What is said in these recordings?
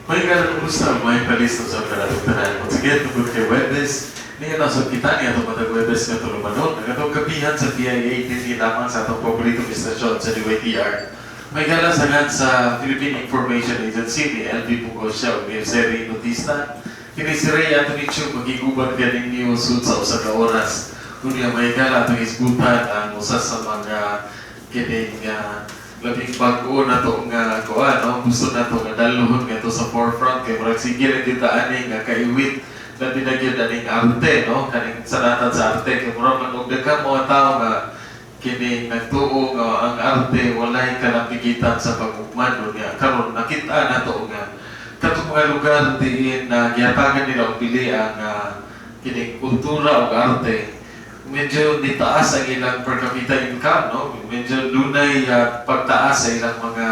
May ganun, kumusta? May palis na sa karatong tanan. Once again, tungkol kay Webes, niya na sa kita niya itong matag Webes nga tulumanon. Ang atong kapihan sa PIA, dinhi lamang sa atong paboritong istasyon sa DYTR. May gala sa sa Philippine Information Agency ni LV Pugosya o ni Seri Notista. Kini si Ray Anthony Chu magiguban ka ninyo sud sa usa ka oras. Kunya may gala atong isgutan ang usa sa mga kining labing bag-o na to nga kuan, no, gusto na to nga dalhon nga to sa forefront kay murag sige ra gyud ta ani nga kaiwit, labi na gyud aning arte, no, kaning sanatan sa arte, kay murag man og daghang mga tawo nga kining nagtuo nga ang arte walay kalambigitan sa pag-ugman, no. Niya karon nakita na to nga katong mga lugar diin na gihatagan nila og bili ang kining kultura ug arte, medyo nitaas ang ilang per capita income, no? Medyo dunay pagtaas sa ilang mga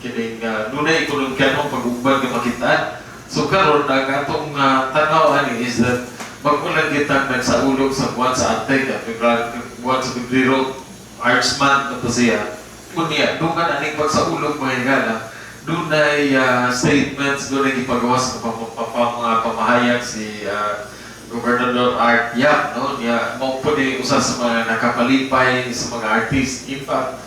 kining dunay ekonomikang pag-ugban nga makitaan. So karon ang atong tanaw ani is that bag-o lang kitang nagsaulog sa buwan sa arte, nga February, buwan sa Pebrero, Arts Month na to siya. Unya, dungan aning pagsaulog, mga higala, dunay statements, dunay gipagawas nga mga pamahayag si Gobernador Art Yap, no? Niya, mao po ni usa sa mga nakapalipay sa mga artist. In fact,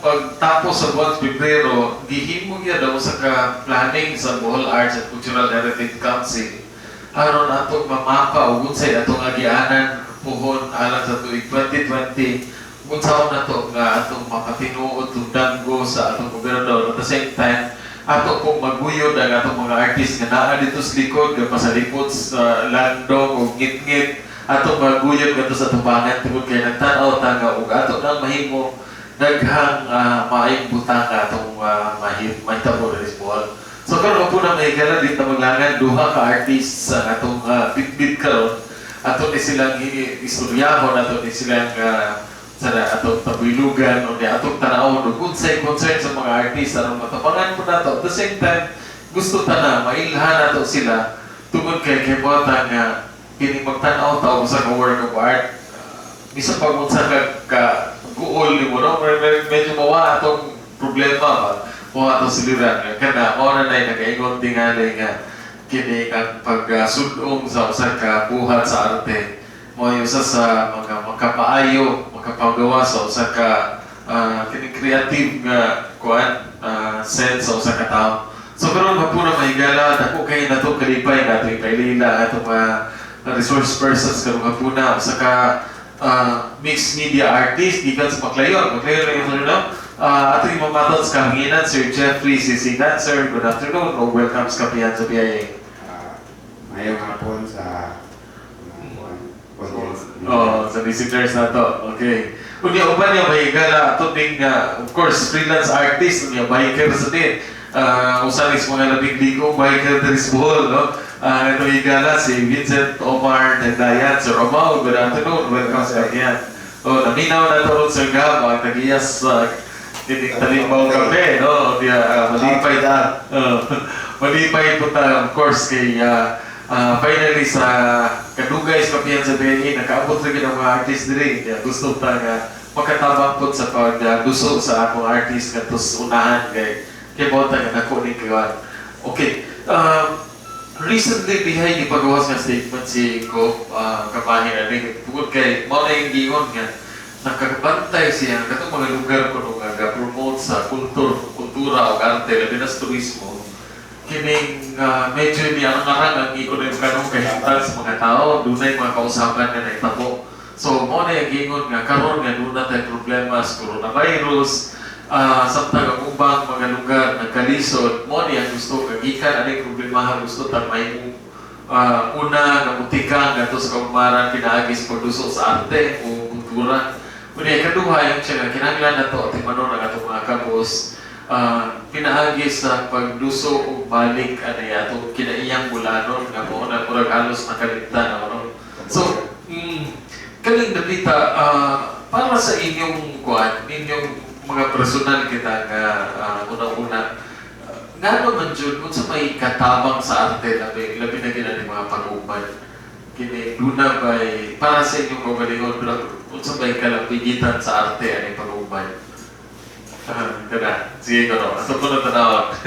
pagtapos sa buwan sa Pebrero, gihimo gyud daw sa ka planning sa Bohol Arts and Cultural Heritage Council aron atong mamapa ug unsay atong agianan puhon alang sa tuig 2020, kung unsaon nato nga atong mapatinuod tong damgo sa atong gobernador. At the same time, ato pong maguyod ang atong mga artist nga naa dito sa likod nga pasalipot sa landong ug ngitngit, atong maguyod ngadto sa tubangan tungod kay nagtan-aw ta nga ug ato nang mahimo daghang maayong butang nga atong mahitabo diri sa Bohol. So karon po na may gala dito maglangan duha ka artist sa atong bitbit karon. Ato ni silang istoryahon, ato ni silang sa atong tabuylugan o di atong tanawon ug unsay concern sa mga artist aron matabangan po nato. At the same time, gusto ta na mailhan nato sila tungod kay buhatan nga kini magtan-aw ta og usa ka work of art, bisan pag unsa ka guol nimo, no, medyo mawa atong problema ba, mo atong siliran kana mao na nay nagaingon tingali nga kini ang pagsulong sa usa ka buhat sa arte mo ay usa sa mga makapaayo, makapagawa sa usa ka kini creative nga kuan sense sa usa ka tawo. So karon hapuna, mahigala, dako kay nato kalipay nga atong ipailila atong mga resource persons karong hapuna, usa ka mixed media artist gikan sa Maclayon. Maclayon lang yung, no? Atong imamatod sa kahanginan, Sir Jeffrey Sisigan. Sir, good afternoon o welcome sa Kapihan sa PIA. Ngayong hapon sa mga audience. Oh, sa visitors na to. Okay. Unya uban niya, mahigala, ato ding of course freelance artist, unya biker sa din. Usa ni sa mga labing ligong biker diri sa Bohol, no? Ito higala si Vincent Omar Nagdayan. Sir Omar, good afternoon. Welcome sa Kapihan. Oh, naminaw na to ron, Sir Gab, ang tagiyas sa kining Talimbaw Kape, no? Unya malipay na. Malipay po ta, of course, kay finally sa kadugay sa Kapihan sa BNE, nakaabot rin ang mga artist diri. Kaya gusto ta nga makatabang po sa pagduso sa akong artist ngadto sa unahan kay mo ta nga nako ni kuan. Okay. Recently bihay gipagawas nga statement si Gov Kapahin ani tungod kay mao na yung giingon nga nakabantay siya katong mga lugar kuno nga ga-promote sa kultura o arte, labi na sa turismo, kining medyo niarang-arang ang ekonomikang kahimtang sa mga tao, dunay mga kausaban nga nahitabo. So mo na yung giingon nga karon nga duna tay problema sa coronavirus, samtang ang ubang mga lugar nagkalisod, mo niya gusto nga gikan ani problema, gusto ta mahimong una nga mutikang ngadto sa kaugmaran pinaagi sa pagduso sa arte o kultura. Unya ikaduha yung siya nga kinahanglan nato timanon ang atong mga kabos pinaagi sa pagduso og balik ani atong kinaiyang bulanon nga mao na murag halos nakalimtan na, no? So, kaning dapita para sa inyong kuan, inyong mga personal kita nga unang-una, ngano man jud, unsa may katabang sa arte, labi labi na gyud ani mga pag-uban kini, duna bay para sa inyong kaugalingon, unsa may kalambigitan sa arte ani pag-uban? Ah, kana. Sige ko no. Ato po na tanawag.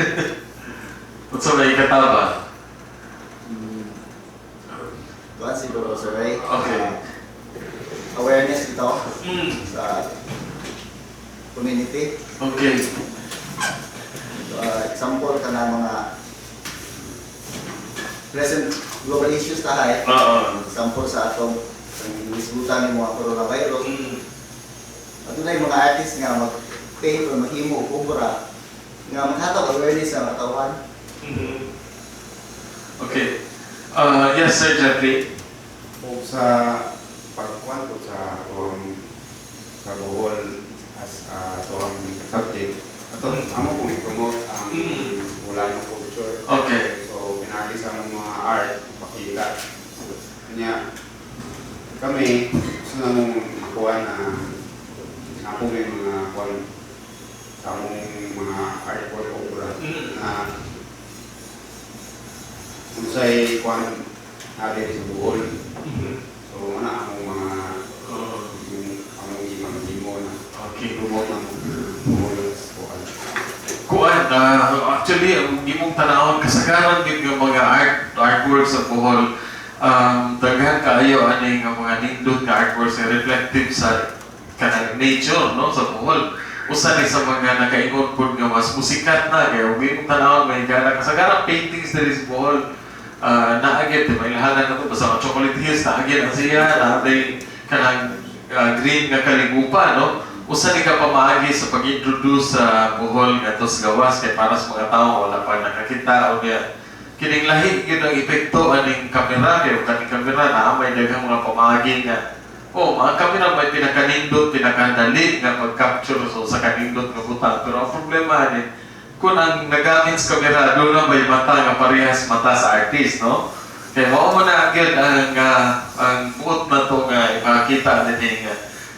Unsa may kataba? Kuan siguro, Sir Ray. Okay. Awareness ito sa community. Example ka na mga present global issues tahay. Oo. Example sa atong hisgutan ni mga coronavirus. Adunay mga artist nga mag-paint or maghimo og obra nga maghatag awareness sa mga tawhan. Okay. Yes, Sir Jeffrey. O sa pagkuan ko sa Bohol as atong subject, ato amo kong i-promote ang Boholano culture. So pinagi sa among mga art pakita. Kanya kami gusto na mong makuha na ako may mga kuan sa among mga artwork obra na unsay kuan na diri sa Bohol. So ana among mga yung among gimang-gimo na promote ng Bohol sa kuan. Kuan, actually, ang imong tanawon, kasagaran din yung mga artworks sa Bohol, daghan kaayo ani nga mga nindot nga artworks nga reflective sa kanang nature, no, sa Bohol. Usa ni sa mga nakaingon pud nga mas musikat na kay ug imong tanawon may gana kasagaran paintings diri sa Bohol, naagit di ba ilahanan na to basta mga Chocolate Hills naagit ang siya naatay kanang green nga kaligupa, no? Usa ni ka pamaagi sa pag-introduce sa Bohol ngadto sa gawas kay para sa mga tao wala pa nakakita o niya kining lahi gyud ang epekto aning kamera kay ug kaning kamera naa may daghang mga pamaagi nga oh ang kamera may pinakanindot, pinakadali nga pag-capture sa usa ka nindot nga butang, pero ang problema ani kung ang nagamit sa kamera doon na may mata nga parehas mata sa artist, no? Kay mao man na gyud ang buot na to nga ipakita dinhi nga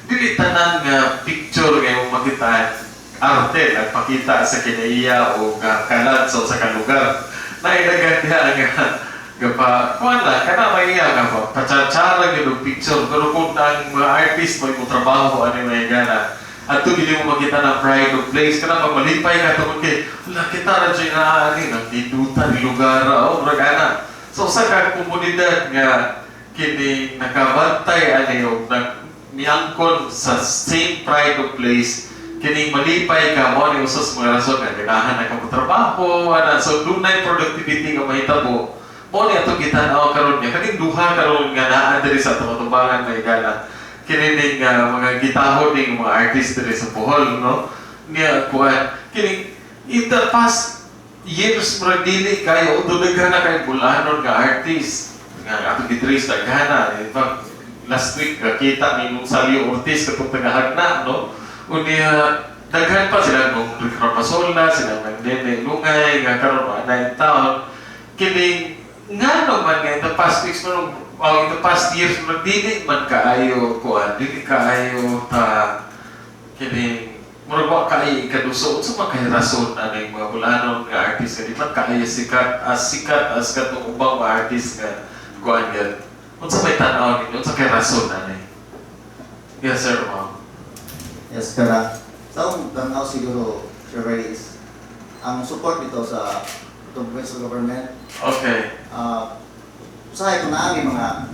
dili tanan nga picture nga imong makita arte nagpakita sa kinaiya o nga kalat sa usa ka lugar. Naidaghan diha nga gapa kuan na kana may iya nga pa patsara gyud og picture, pero kung ang mga artist may mo trabaho ani may gana adto gid mo makita na pride of place kana pag malipay ka tungod kay wala kita ra jud na ani nang nindutan ni lugar o murag ana. So usa ka komunidad nga kini nakabantay ani og nag miangkon sa same pride of place, kini malipay ka mo ni usa sa mga rason nga ganahan na ka trabaho ana. So dunay productivity nga mahitabo mo ni atong gitan-aw karon nga kaning duha karon nga naa diri sa atong atubangan may gana kini ning mga gitaho ning mga artist diri sa Bohol, no? Niya kuan kini in the past years murag dili kayo, although daghan na kay bulanon nga artist nga atong gitrace, daghan na. In fact, last week kita ni nung Salio Ortiz katong tagahagna, no? Unya daghan pa sila nung Rick Rapasola, sila nang Nene Lungay nga karon wa na in town. Kining ngano man nga in the past weeks man o in the past years man dili man kaayo kuan, dili kaayo ta kining murag wa kaayo ikaduso? Unsa man kay rason aning mga bulanon nga artist nga di man kaayo sikat as katong ubang mga artist nga kuan gyud? Unsa may tan-aw ninyo? Unsa kay rason ani? Yes, sir, ma'am. Yes, kana. Sa akong tanaw siguro, Sir Ray, is ang support dito sa itong provincial government. Usahay kung naa may mga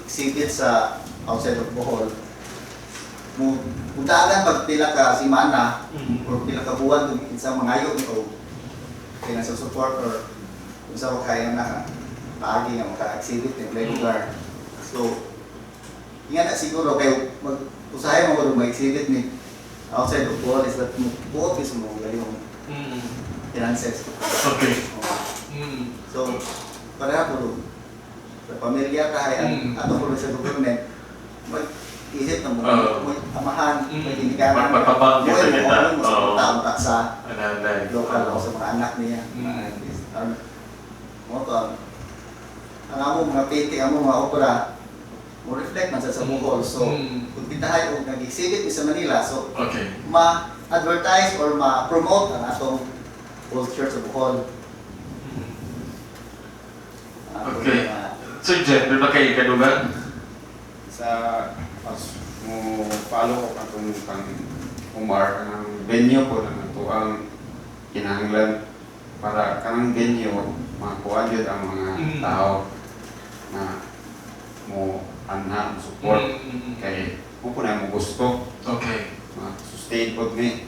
exhibit sa outside of Bohol, mo mudagan pag pila ka semana or pila ka buwan kung kinsa mangayo o financial support or kung sa kaya na paagi nga maka-exhibit ng lugar. So, nga na siguro kay mag usahay mo mag-exhibit ni outside of Bohol is that mo buot is mo galing mo finances. So, pareha po sa pamilya kahay ang atong provincial government mag-isip na mo, mo amahan, may ginikanan, Magpatabang mo kita mo kita. mo suporta unta sa Ananay. local o sa mga anak niya. Aron mo to ang amo mga painting, amo mga obra mo reflect man sa Bohol. So, kung kitahay og nag-exhibit mi sa Manila, so ma-advertise or ma-promote ang atong culture sa Bohol. Ang atong Sir Jeff, doon na kayo kadugan? Sa as mo follow ko katong kang Omar kanang Venue po na atoang kinahanglan para kanang venue makuha jud ang mga tao na mo anha, mo support kay mo po na mo gusto ma-sustain pod ni.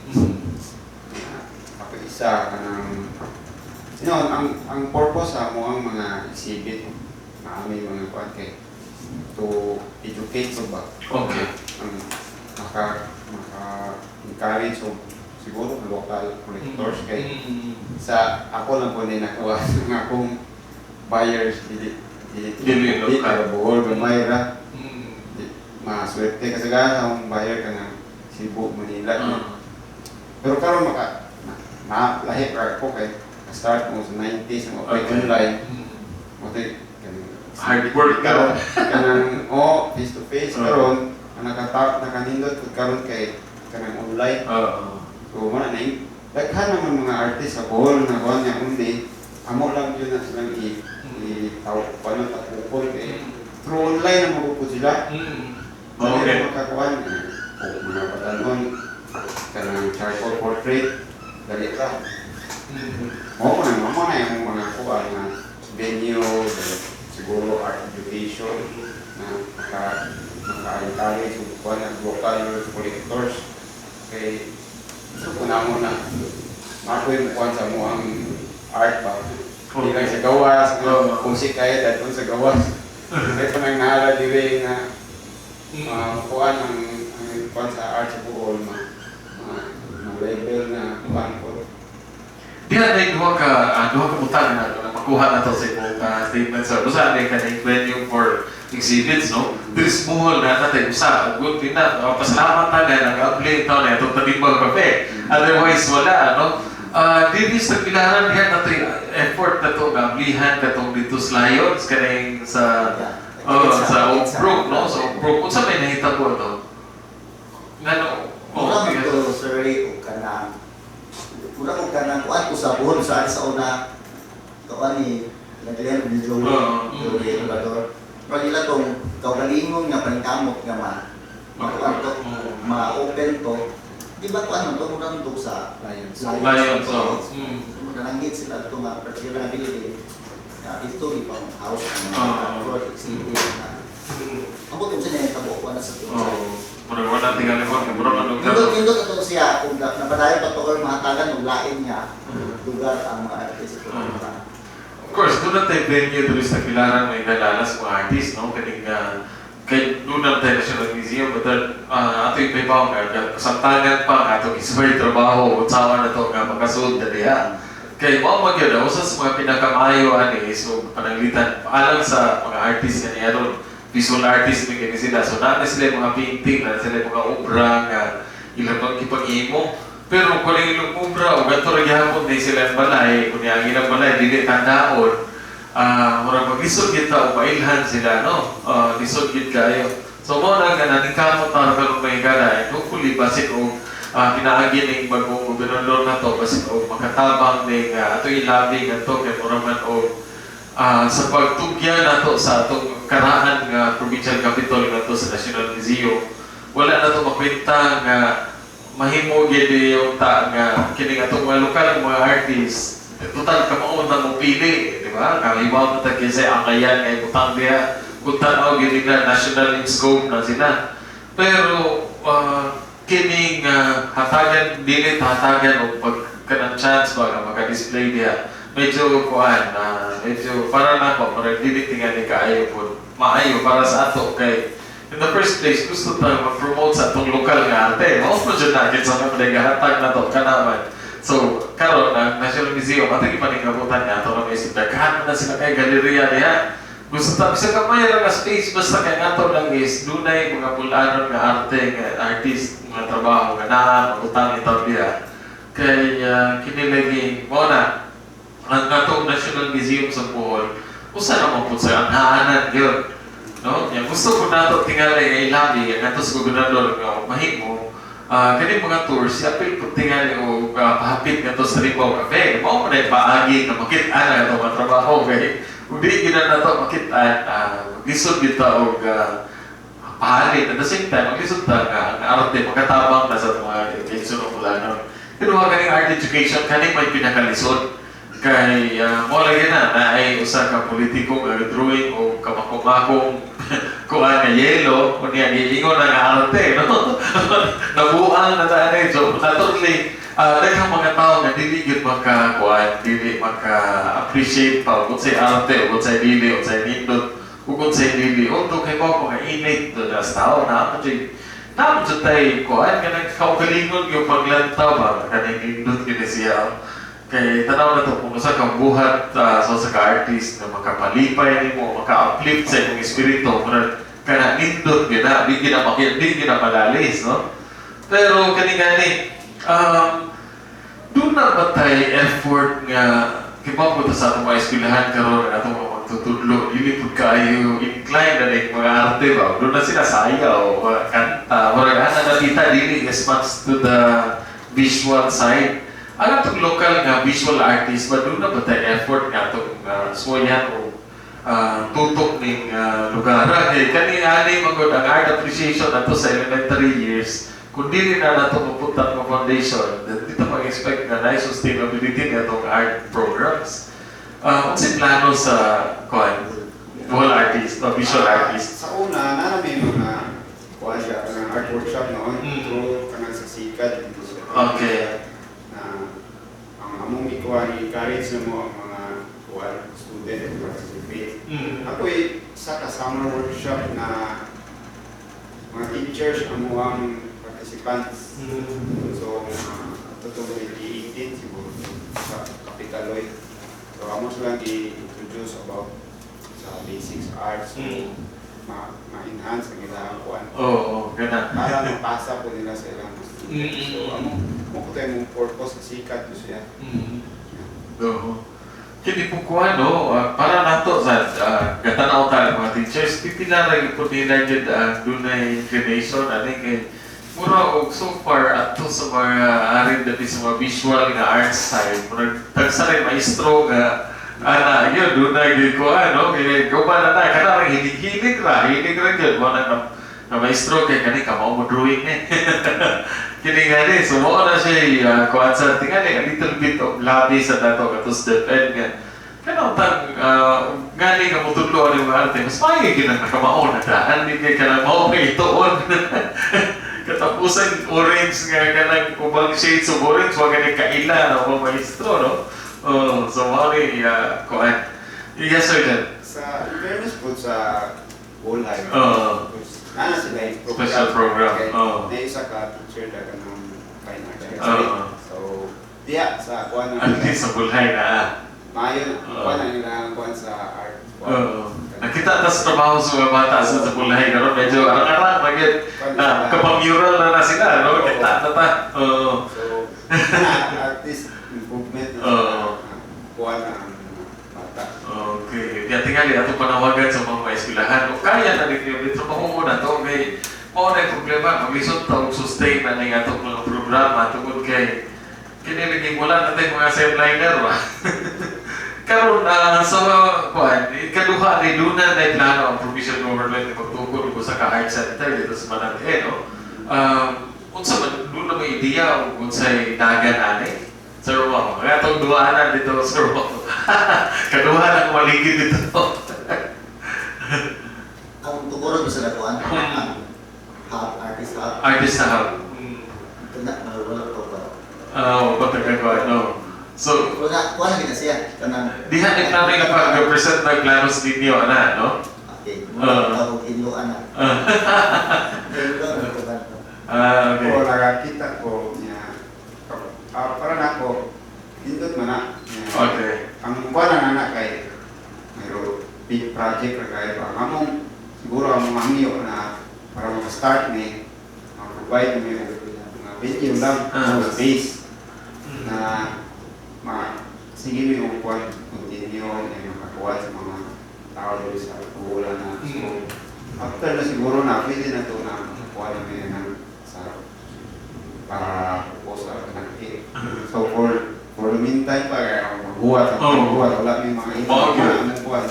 Ako isa kanang ang purpose sa mo ang mga exhibit na aming mga kuan kay to educate po ba ang maka maka encourage og siguro local collectors kay sa ako lang po ni nakuha ng akong buyers, dili dili Dili dili local. Taga Bohol, gamay ra. Di, maswerte kasi sa akong buyer kanang Cebu, Manila. Pero karon maka na, na lahi ra ko kay start mo sa 90s mo online mo tay kanang Hard work. Karon kanang oh, face to face. Karon ang nakata nakanindot pud karon kay kanang online. So mo na na daghan naman mga artist sa Bohol na kuan niya, only amo lang yun na silang i taw paano tapukon kay through online na magupod sila. Dali ra makakuan o mga batanon kanang charcoal portrait, dali ra. Mo na yung mga kuan na venue, siguro art education na maka-encourage og kuan ang local collectors kay gusto ko na mo na ako yung kuan sa mo ang art ba. Hindi lang sa gawas, kung si kaya dadon sa gawas. Kaya pa nang naara diri na kuan ang kuan sa art sa Bohol ma level na kuan ko. Diha na duha ka butang na makuha na to sa imong statement, sir. Usa ni kaning venue for exhibits, no? Diri sa Bohol na natay usa. Good din na. Pasalamat na nga nag-apply taon na itong Talimbang Cafe. Otherwise wala, no? Diri sa Tagbilaran diha na effort na to nga ablihan katong dito sa Lions kaning sa oh, sa Oak Brook, no? Sa Oak Brook. Unsa may nahitabo to? Ngano? Oh, Mura man to, sir, og kanang mura og kanang kuan ko sa Bohol sa una kuan ni Naglen ni Joey, Joey Obrador. Pero ila tong kaugalingon nga paningkamot nga ma makuan to, ma-open to. Di ba kuan man to, mura man to sa Lions. Lions, oh. So, nananggit sila ito nga particular na building nga ito ipang house ng mga for exhibit na ang buto sa niya tabo kuan na sa tuwa. Oh, murag wala tingali mo, murag ano. Nindot nindot ato siya kung napadayon pa to or mahatagan og lain nga lugar ang mga artist ito. Of course, doon na tayo venue dito sa Tagbilaran may nalala sa mga artist, no? Kaning kay doon na tayo National Museum, but then, ato yung may nga, kasamtangan pa, nga atong isuway trabaho, utsawa na to nga makasud na diha. Kay mao man gyud, usa sa mga pinakamaayo ani so pananglitan alang sa mga artist nga niya ron, visual artist may kini sila. So naa na sila yung mga painting, naa na sila yung mga obra nga ilang pang gipag-imo. Pero kung ang ilang obra o ganito ra gihapon na sila ang balay, kung ang ilang balay dili tandaon, murag maglisod gid ta o mailhan sila, no? Lisod gid kayo. So mo na nga naningkamot na karon may gala, and hopefully basin og pinaagi ning bagong gobernador na to, basin og makatabang ning ato ilabi ngadto kay mura man og sa pagtugyan nato sa atong karaan nga provincial capital ngadto sa National Museum. Wala na to makwenta nga mahimo gyud yung ta nga kining atong mga lokal mga artist, total kamao na mo pili, di ba? Kalibaw na ta kaysa ang kayan nga ibutang diha kung tan-aw gyud nila, national in scope na sila, pero kining hatagan, dili ta hatagan og pag kanang chance ba nga maka-display diha, medyo kuan na medyo para nako para dili tingali kaayo pod maayo para sa ato kay in the first place gusto ta mag-promote sa atong lokal nga arte. Mao po jud na kinsa man nagahatag na to kanaman. So karon ang National Museum ato gipaningkamutan nga ato na may daghan na sila kay galeriya diha. Gusto ta bisa kamay ra nga space basta kay ato lang is dunay mga bulanon nga arte nga artist nga trabaho nga naa mabutang itaw diha kay kini lagi mao na ang atong National Museum sa Bohol usa na man pud sa anhanan gyud, no? Nya gusto ko nato tingali nga ilabi ang ato sa gobernador nga mahimo kani mga tours apil pud tingali og pahapit ngadto sa Limbaw Cafe. Mao man ay paagi nga makit-an ang atong mga trabaho kay kung dili gyud na nato makit-an, lisod gyud ta og pahalin. At the same time, maglisod ta nga ang arte makatabang na sa mga education Bulanon. Pero kaning art education, kaning may pinakalisod kay mo lagi na na ay usa ka politiko nga drawing o kamakumakong kuan nga yelo unya giingon na nga arte, no? Nabuang na ta ani. So naturally, daghang mga tao nga dili gyud maka kuan, dili maka appreciate pa kung say arte o kung say dili o say nindot o kung say dili, although kay mo mga innate do na sa tao na ako jud na jud tay kuan nga nagkaugalingon yung paglantaw ba kaning nindot kini siya. Kay tanaw na to kung usa kang buhat sa usa ka artist na makapalipay nimo, maka-uplift sa imong espiritu, murag kana nindot gyud na, di gyud na di gyud na malalis, no? Pero kani gani, duna ba tay effort nga kibaw po ta sa atong mga eskwelahan karon, ang atong mga magtutudlo dili pud kaayo inclined na ning mga arte ba? Duna sila sayaw, mga kanta, murag ana na kita dili as much to the visual side. Ang atong local nga visual artist ba, duna ba tay effort nga atong suwayan o tutok ning lugar? Kay kani ani magod ang art appreciation ato sa elementary years, kung dili na nato mapunta ang foundation, then dito mag-expect na na sustainability ng atong art programs. Unsay plano sa kuan Bohol artist o visual artist? Sa una, na may mga kuan siya, kanang art workshop noon, through kanang sa SICAD dito sa na ang among ikuha, encourage na mo ang mga kuan student to participate. Ako sa ka summer workshop na mga teachers amo ang participants. So, mga ato 2018 siguro sa Capitaloy. So, amo silang i-introduce about sa basics arts. So, ma-enhance ang ilang kuan Oo, gana. Para mapasa po nila sa ilang student. So, amo mo ko tayo mong purpose sa SICAD to siya. Oo. Kini po kuha, no? Para nato sa gatanaw ta mga teachers, pipila ra gyud po nila gyud dunay inclination ani kay mura og so far ato sa mga arin dati sa mga visual nga arts side, murag tagsa rin maestro nga ana yun dunay gyud ko ano kay guba na na kana rang hilig-hilig ra, hilig ra gyud mo na maestro kay kani kamao mo drawing eh kini nga ni. So mo na siya kuan sa tingali a little bit of lobby sa dato kato sa DepEd nga kanang tang ngani nga motudlo ani mga arte, mas maayo gyud ang nakamao na daan di kay kanang mao kay ituon katapusan orange nga kanang ubang shades of orange, wa gani kaila na ubang maestro, no? Oh, so mao ni kuan. Yes, sir Dan. Sa in fairness po sa Bohol High, na sila yung program. Special program. Okay. Oo. Na isa ka teacher na kanang fine arts. Oo. So, diya sa kuan na At least sa Bulhay na. Maayo Oo. kuan na nila ang kuan sa art. Kuan. Oo. Nakita ta sa trabaho sa mga bata sa Bulhay karon, medyo arang-arang magyud Kuan na sila. Kapamural na na sila, no? Kita na ta. Oo. So, na, at least improvement na Oo. sa kuan ang bata. Okay. Kaya tingali ato panawagan sa mga eskwelahan. O kaya na ninyo dito trabaho na to kay mao na yung problema, maglisod ta og sustain na ning atong mga programa tungod kay kini lagi wala na tayong mga liner ba. Karon sa kuan, ikaduha ni duna na plano ang provincial government nga magtukod og usa ka art center dito sa Manate, no? Unsa man duna may ideya og unsay dagan ani? Sir Wong, kaya itong duwanan dito, Sir Wong. Kaduha na maligid dito. Ang tukuran ko sa dakuan, ang hub, artist hub, Artist na hub. Ito na, wala ko pa. Oo, patagagawa, no. So, Wala, kuha na gina siya. Kanang, diha ni plano yung pag-present ng planos ninyo, ana, no? Okay, Ah. muna ka hinluan na. Hinluan na ko ba? Ah, okay. Ko nakakita ko niya para na ako nindot man na. Niya, ang kuan na na kay mayroon big project ra kay ba. Ang among siguro ang mga hangyo na para maka-start ni ma-provide mi og mga venue lang o space na ma sige mi og kuan continue nga makakuha sa mga tao diri sa Boholan na. So after na siguro na pwede na to na makakuha na mi ng sa para po sa kanang. So for the meantime pa kaya magbuhat ang magbuhat wala may mga imo mga among kuan.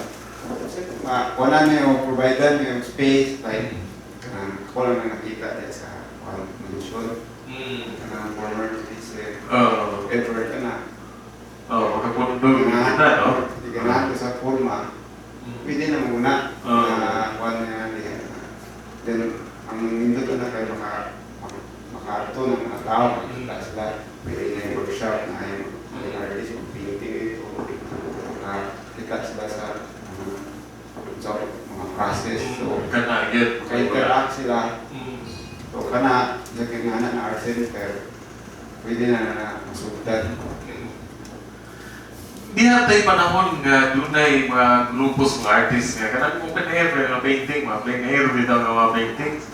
Kasi ma kuan na mi o provide mi og space like Ako lang na nakita diya sa kuan mansion kanang former si Edward kana. Oh, makapundog na, no? Di ganahan ko sa forma, pwede na muna na kuan nga diha. Then ang nindot na kay maka makaarto ng mga tao, makita sila, pwede na yung workshop na ay mga artist mag-painting o makakita sila sa mga process. So, Kana gyud. maka-interact sila. So, kana, nga na art center, pwede na na masugdan. Diha tay panahon nga dunay mga grupos, mga artists nga kanang open air nga mga painting, mga plein air bitaw nga mga paintings.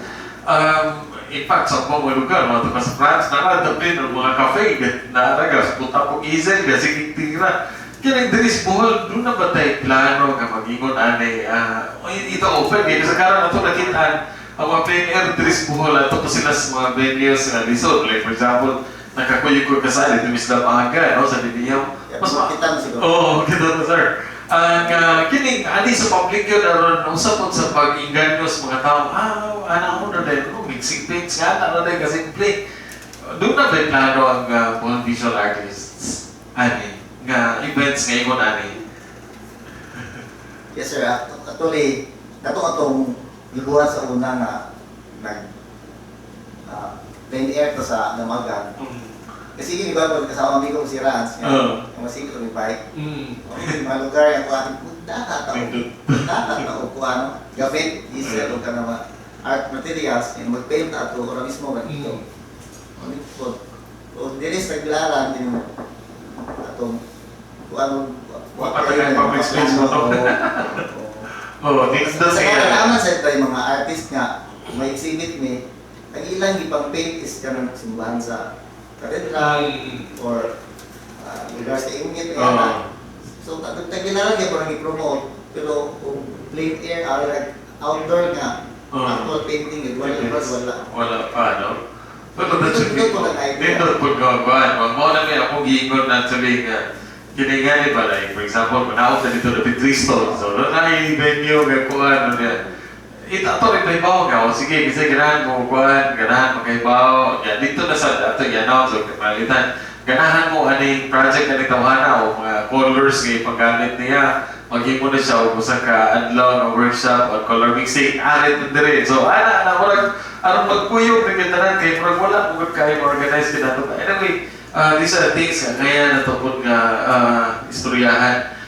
In fact, sa ubang mga lugar, mga ka sa France, naa din ang mga cafe, naa ra punta pong easel, ga sige tira. Kaya diri sa Bohol, duna ba tay plano nga mag-ingon ani, ito open, kaya sa karon ato nakitaan, ang mga plein air diri sa Bohol, ato pa sila sa mga venues nga lisod. Like for example, nakakuyog ko kasali, Dumislam Aga, no, sa Diniyaw. Mas makita mo siguro. Oo, oh, kita na, sir. Ang kining ani sa public yun aron usa pod sa pag-inganyo sa mga tao, ana mo na din, no, mixing paints nga na na din kasimple. Duna ba plano ang Bohol visual artists ani nga events nga ingon ani? Yes, sir, actually katong atong gibuhat sa una nga nag plein air to sa Damagan. Kasi gini ba ko kasama amigo ko si Rans nga nga masige ko ni bike. Okay, mga lugar yung kuan daka tao. Daka tao ko ano, gabit easel o ka na mga art materials and mag-paint ato ora mismo ganito. Ano po? O diri sa Tagbilaran din atong kuan. Mapatagal public space mo to. Oh, dito Sa sa naman sa tayo mga artist nga may exhibit ni ang ilang ipang paint is kanang simbahan sa katedral or lugar sa Ingit. So Tagbilaran gyud parang i-promote, pero kung plein air or like outdoor nga actual painting eh, wala wala wala. Wala pa, no? Pero that should be Nindot po lang idea. Nindot po gawin. Mao na may akong giingon na sabi nga, kini nga ni ba, like, for example, manaot na dito na Pitristo. So, doon na yung venue, nga kuhan, ano niya. Ito, ato rin pahibaw nga, o sige, kasi ganahan mo kuhan, ganahan makaibaw. Ya, dito na sa, ato, i-announce, o malitan. Ganahan mo aning project na tawhana o mga colors nga ipanggamit niya, maghimo na siya og usa ka adlaw nga workshop on color mixing arit na diri. So ana ana murag aron magkuyog ni tanan kay murag wala mo gud kay organize kinato. Anyway, these are the things nga kaya natupod nga istoryahan.